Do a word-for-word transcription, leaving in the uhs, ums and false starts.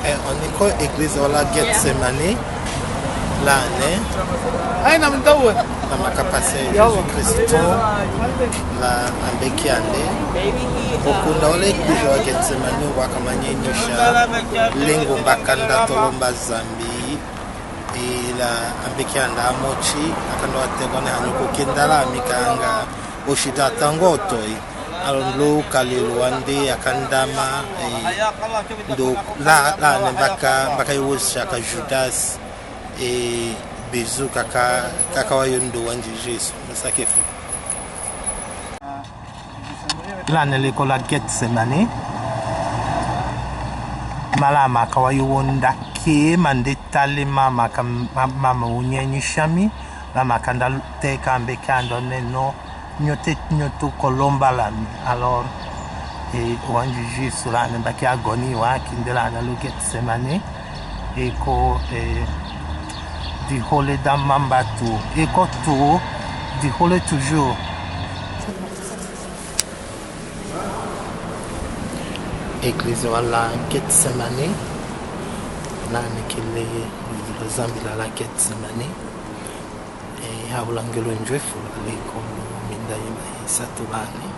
Eh, on iko eglize wa la Getsemane, lane. Ai, na mdawe. La maka pase Yesu Kristo, la ambeki ande. Okunda wa la eglize wa Getsemane, waka manye nyosha, lengo mbaka nda tolomba Nzambi, e la ambeki ande amosi, akanda wa tega ne hanyu ko kenda la mi kanga, oshi tata ngo toi. Alo ndo kalelo wande akandama, eh, ndo la, lane mbaka, mbaka yo wosha ka Judas, eh, bezu kaka, kaka wa yo ndo wandi Yesu, masake fu. Lane leko la Getsemane, mala maka wa yo wonda ke mande tale mama ka, ma-, mama wunye nyishami, la maka nda teka ambeki ande ne no, nyote, nyotu kolomba la mi. Alors, e, wandi Yesu lane mbaki agoni wa kinde lane lo Getsemane, e ko, e, dihole da mamba tu, e ko tu, dihole toujours. Eglize wa la Getsemane, lane kele, lo Zambila la Getsemane, e, habula ngelo njwe fu la leko, minda ima isatu lane.